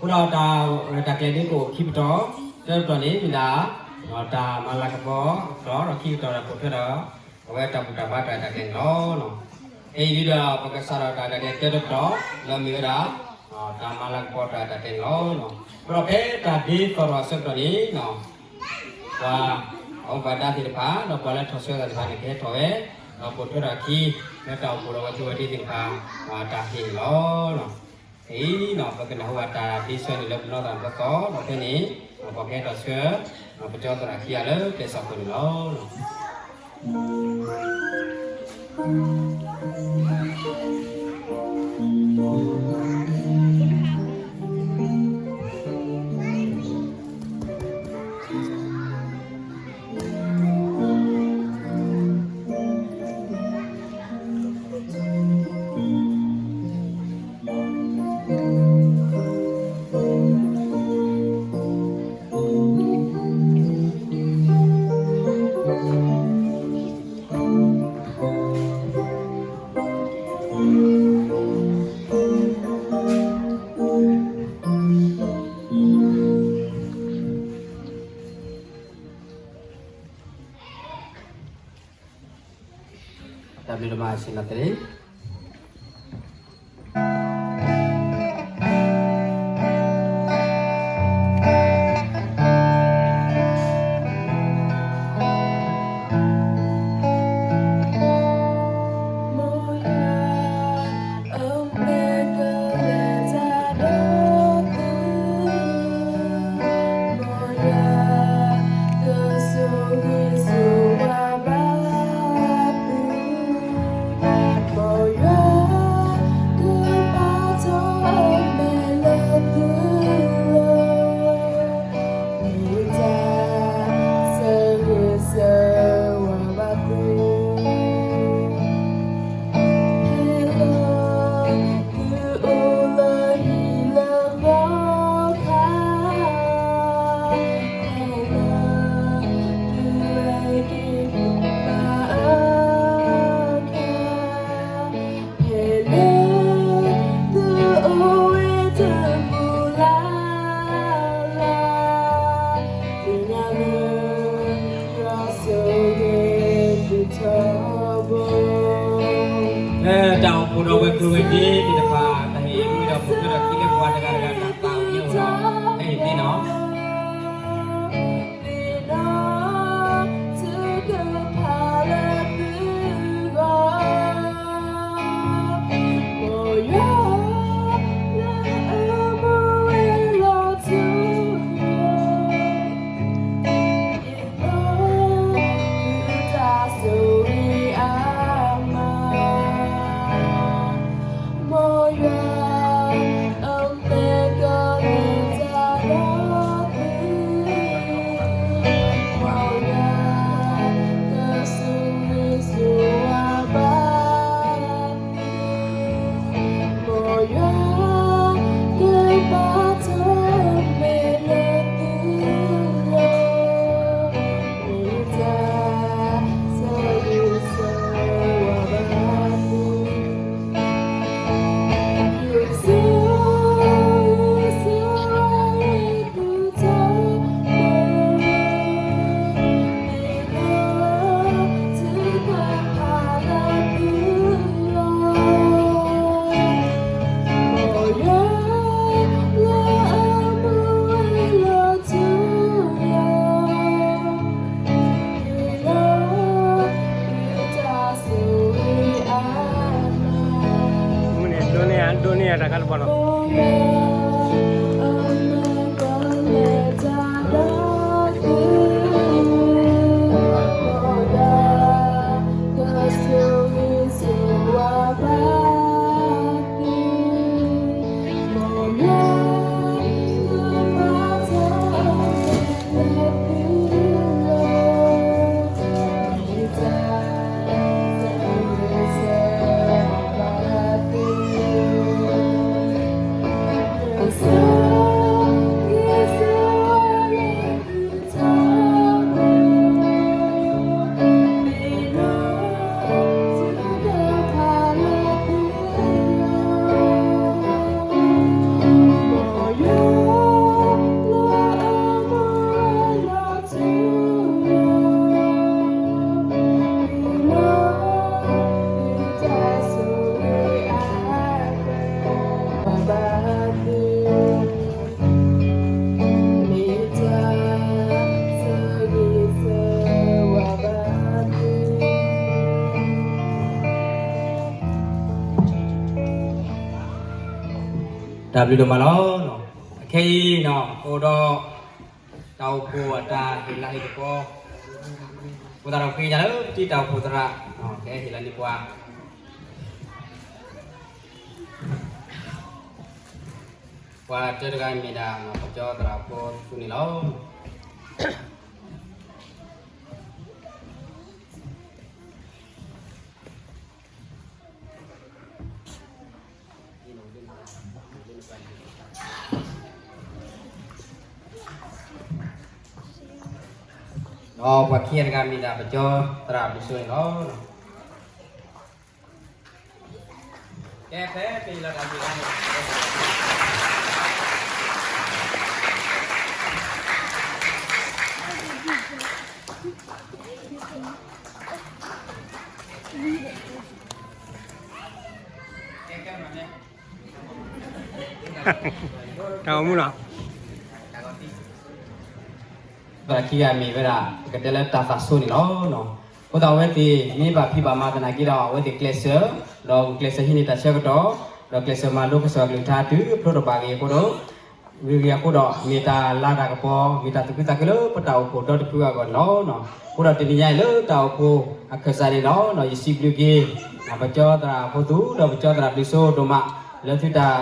ဒီးတၢ်ရဲၣ်တၢ်ကျဲၤဒ်ကအိၣ်ခံပတီၢ်, တၢတပတီၢ်န့ၣ်မ့ၢ်ဒၣ် တၢ်မၤလၤကပီၤအပတီၢ်, ဒီးခံပတီၢ်ဒီးပိာ်ထွဲဒီး အဝဲတၢ်ဘူၣ်တၢ်ဘါတၢ်ရဲၣ်တၢ်ကျဲၤန့ၣ်လီၤ. ဖဲအံၤဒ်ဒီး ပကစးထီၣ်တၢ်ရဲၣ်တၢ်ကျဲၤတၢတပတီၢ် လၢအမ့ၢ်ဝဲဒၣ် တၢ်မၤလၤကပီၤတၢ်ရဲၣ်တၢ်ကျဲၤန့ၣ်လီၤ. ဒီးဖဲတၢ်ဒ့သီၣ်ထီၣ်အဆၢကတီၢ်န့ၣ် ပှၤအအိၣ်ဘၣ်ဒါသ့ၣ်တဖၣ် ဒီးပှၤလၢထီၣ်ဆှၢတၢ်သ့ၣ်တဖၣ်န့ၣ် ကဟဲထီၣ်ဝဲ ဒီးပိာ်ထွဲထီၣ်အခံ လၢတၢ်အိၣ်ဖှိၣ်ဒီးဝဲကျိၤဝဲၤဒ့သ့ၣ်တဖၣ် တၢ်ဟ့ၣ်န့ၣ်လီၤ. အံၤ ပကနၢ်ဟူဘၣ်တၢ်ဒ့ဆၢန့ၣ်လၢပနီၢ်သးတဘျီဃီ ဒီးဖဲန့ၣ် ပကဟဲထီၣ်ဆှၢ ပကၠီသရၣ်ခံဂၤလၢကျဲးစၢးခိၣ်န့ၣ်လီၤ. တၢ်ဘျုးဒိၣ်မး ဆ့ၣ်နီၤသရံး. လၢတၢ်အိၣ်ဖှိၣ်ဒီးဝဲၤကျိၤဝဲၤဒ့သ့ၣ်တဖၣ် တၢ်ဟ့ၣ်အံၤဒီး ပိာ်ထွဲထီၣ်ခံလၢပှၤတဂၤတဂၤတၢ်သးအိၣ်န့ၣ်အိၣ်ဒီး ဟဲဟ့ၣ်သ့နီၤ. မုၢ်န့ၣ် ဒိးန့ၢ်ယၤ ဒိးန့ၢ်ယၤတၢ်ခါတဘီလီၤ. တၢ်ဘျုးဒိၣ်မးလီၤ. အခဲအံၤန့ၣ် အိၣ်ဒီး တၢ်အိၣ်ဖှိၣ်အတၢ်ဟ့ၣ်လၤဟ့ၣ်ကပီၤ, အဃိသတးဒီးဃ့ကညးလၢပတံၤတၢ်အိၣ်ဖှိၣ်သရၣ် ကဟ့ၣ်လၤန့ၢ်ပှၤ, ပှၤတၢတဂၤမ့ၢ်ဒၣ် ပကၠီသရၣ်ဖိသူန့ၣ်လီၤ. ဒီးပှၤခံဂၤတဂၤမ့ၢ်ဒၣ် ပကၠီသရၣ်ဘျုးစိန့ၣ်လီၤ. ကဲဖဲပဟ့ၣ်လီၤတၢ်ဟ့ၣ်လၤန့ၣ် တၢ်အိၣ်မူလီၤ. ပှၤခံဂၤမ့ၢ်ဝဲဒၣ် ပကတဲလၢတၢ်သးဆိန့ၣ်လီၤ. အဃိသတးအဝဲသ့ၣ် မ့ၢ်ဘၣ်ဖံးဘၣ်မၤသနာ်က့ဒီး အဝဲသ့ၣ်ကျဲးစၢး, ဒီးကျဲးစၢးဟံးန့ၢ်တၢ်ဆၢကတီၢ်, ဒီးကျဲးစၢးမၤလိကစၢ်ယွၤကလုၢ်ကထါတုၤအဖျိတဘၣ်ဂ့ၤအဃိဒီး ဂ့ၤဂ့ၤအဃိဒီး မ့ၢ်တၢ်လၤတၢ်ကပီၤ, မ့ၢ်တၢ်သူၣ်ခုသးခုလၢပတၢ်အိၣ်ဖှိၣ်ဒီတဖုအဂီၢ်န့ၣ်လီၤ. အဃိဒီးတနံၤညါအံၤလၢတၢ်အိၣ်ဖှိၣ်အခၢၣ်စးန့ၣ်ဒီး ယစံးဘျုးက့ၤ ပကၠီသရၣ်ဖိသူ ဒီးပကၠီသရၣ်ဘျုးစိဒိၣ်မး လၢသုတၢ်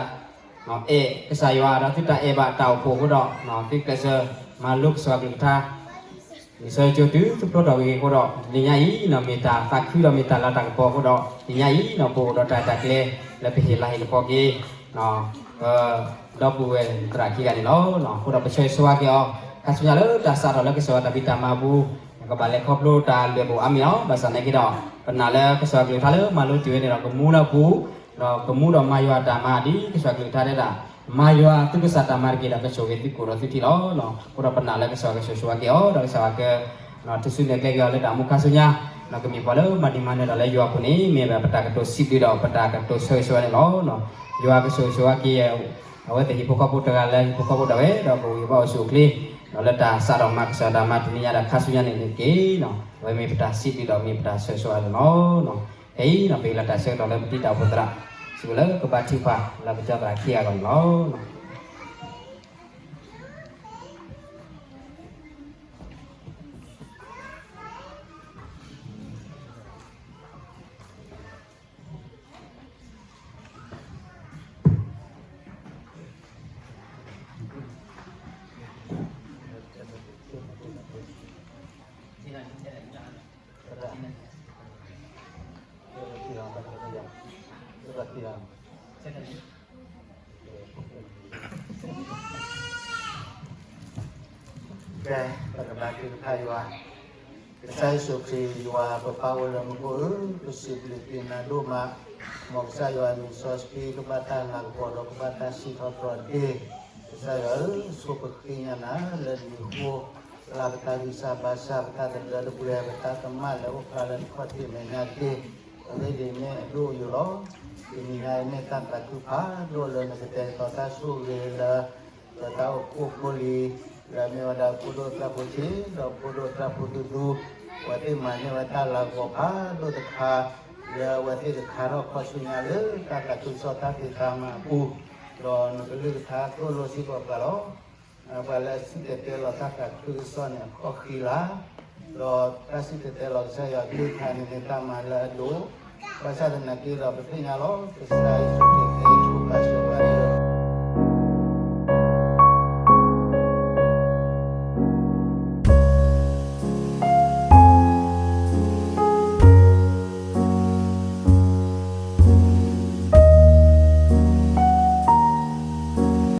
အဲၣ်ကစၢ်ယွၤ ဒီးသုတၢ်အဲၣ်ဘၣ်တၢ်အိၣ်ဖှိၣ်အဃိဒီး သုကျဲးစၢးမၤလိကစၢ်ယွၤကလုၢ်ကထါ လံာ်စီဆှံကၠိတုၤသုဖျိထီၣ်ဂ့ၤဂ့ၤအဃိဒီး တနံၤညါအံၤ မ့ၢ်တၢ်သးခုဒီးမ့ၢ်တၢ်လၤတၢ်ကပီၤအဃိဒီး တနံၤညါအံၤ ပအိၣ်ဒီးတၢ်အဲၣ်တၢ်ကျဲ လၢပဟ့ၣ်လၤဟ့ၣ်ကပီၤက့ၤ ပဒီပုၢ်ဝဲၢ်သရၣ်ခံဂၤန့ၣ်လီၤ. အဃိဒီးပဆၢဂ့ၤဆၢဝါက့ၤအီၤ ခါဆူညါလၢတၢ်စးထီၣ်လၢကစၢ်ယွၤတၢ်ဖံးတၢ်မၤအပူၤ ကဘၣ်လဲၤခီဖျိတၢ်လၢာ်ဘူၣ်အါမံၤလီၤ. ဘၣ်ဆၣ်သနာ်က့ဒီး ပနာ်လၢကစၢ်ယွၤကလုၢ်ကထါလၢမၤလိတုၤဝဲန့ၣ်ဒီး ကမူလၢအပူၤ ဒီးကမူဒီးမၤယွၤအတၢ်မၤ ဒ်ကစၢ်ယွၤကလုၢ်ကထါတဲဒၣ် မၤယွၤသုကစၢ်တၢ်မၤတက့ၢ်ဒီး ကဆိၣ်ဂ့ၤသုကိၣ်ဒီးသုထံလီၤ. အဃိဒီးပနာ်လၢကစၢ်ယွၤကဆိၣ်ဂ့ၤဆၢဝါက့ၤအီၤ ဒီးကစၢ်ယွၤက ထုးစုနဲၣ်ကျဲက့ၤအီၤလၢတၢ်အိၣ်မူခါဆူညါ ဒီးကမ့ၢ်ပှၤလၢမၤဒံးမၤနၢၤတၢ်လၢယွၤအပူၤန့ၣ် မ့ၢ်ဝဲပတၢ်ကတိၤစံးဘျုးဒီးပတၢ်ကတိၤဆၢဂ့ၤဆၢဝါန့ၣ်လီၤ. ယွၤကဆိၣ်ဂ့ၤဆၢဝါက့ၤ အဝဲသ့ၣ်ဟံၣ်ဖိဃီဖိတဂၤလၢဟံၣ်ဖိဃီဖိဒၣ်ဝဲ ဒီးကအိၣ်ဂ့ၤဘၣ်အိၣ်ဆူၣ်အိၣ်ချ့ ဒီးလၢတၢ်စးထီၣ်မၤကစၢ်တၢ်မၤတနံၤညါဒီးခါဆူညါန့ၣ်တက့ၢ်. အဝဲမ့ၢ်ပတၢ်စံးဘျုးဒီးမ့ၢ်ပတၢ်ဆၢဂ့ၤဆၢဝါန့ၣ်လီၤ. ခဲအံၤ ပဟ့ၣ်လီၤတၢ်ဆၢကတီၢ်လၢပတံၤတၢ်အိၣ်ဖှိၣ်သရၣ် စံးဘျုးလၢကဘါထုကဖၣ်လၢပကၠီသရၣ်ခံဂၤအဂီၢ်န့ၣ်လီၤ. ကဲ ပကဘါထုကဖၣ်ယွၤ, ကစၢ်ယ့ၣ်ၡူးခရံာ်ယွၤ ပပၢ်အိၣ်လၢမူခိၣ်ဧၢ, ပစံးဘျုးက့ၤနၤဒိၣ်မး, မ်ကစၢ်ယွၤနံၣ်စီဆှံကဘၣ်တၢ်လၤကပီၤဒီးကဘၣ်တၢ်စံးထီၣ်ပတြၢၤတက့ၢ်. ကစၢ်ယွၤဧၢ, ဆိပဃ့ကညးနၤလၢနံၣ်ဃိ လၢပတၢ်ဂံၢ်စၢ်ဘါစၢ် ပတၢ်သဘျၢသဘွဲၣ် ပတၢ်ကမၣ်လၢအိၣ်ဖျါလၢနခီၣ်ထံးမဲာ်ညါတက့ၢ်. အဂ့ၢ်ဒ်အံၤ မ့ၢ်အဒိၣ်အယိာ်လီၤ. တနံၤညါအံၤမ့ၢ်တၢ်သးခုဖးဒိၣ်လၢနကတဲာ်ကတီၤတၢ်ဆိၣ်ဂ့ၤလၢ ပတၢ်အိၣ်ဖှိၣ်ဖိလံၤ လၢအမ့ၢ်ဝဲဒၣ်ဖိဒိၣ်သရၣ်ဖိဆံး ဒီးဖိဒိၣ်သရၣ်ဖိဒူဒူ, အဝဲသ့ၣ်မၤန့ၢ်ဝဲတၢ်လၤကပီၤဖးဒိၣ်တခါ လၢအဝဲသ့ၣ်ကခါထီၣ်ခီဆူညါလၢတၢ်သးခုကစီၣ်တၢ်ဖံးတၢ်မၤအပူၤ, ဒီးနကလုၢ်ကထါသိၣ်လိစ့ၢ်ကီးပှၤလီၤ. ပှၤလၢအစံၣ်တဲၤတဲလီၤတၢ်သးခုကစီၣ်န့ၣ် အခီၣ်ဃံလၤ, ဒီးတၢ်စံၣ်တဲၤတဲလီၤကစၢ်ယွၤအကလုၢ်ကထါန့ၣ် မ့ၢ်တၢ်မၤလၢအဒိၣ်, ဘၣ်ဆၣ်သနာ်က့ဒီး ပသ့ၣ်ညါလီၤ ကစၢ်ယ့ၣ်ၡူးခရံာ်ကဲဆိပာ်စၢၤဝဲ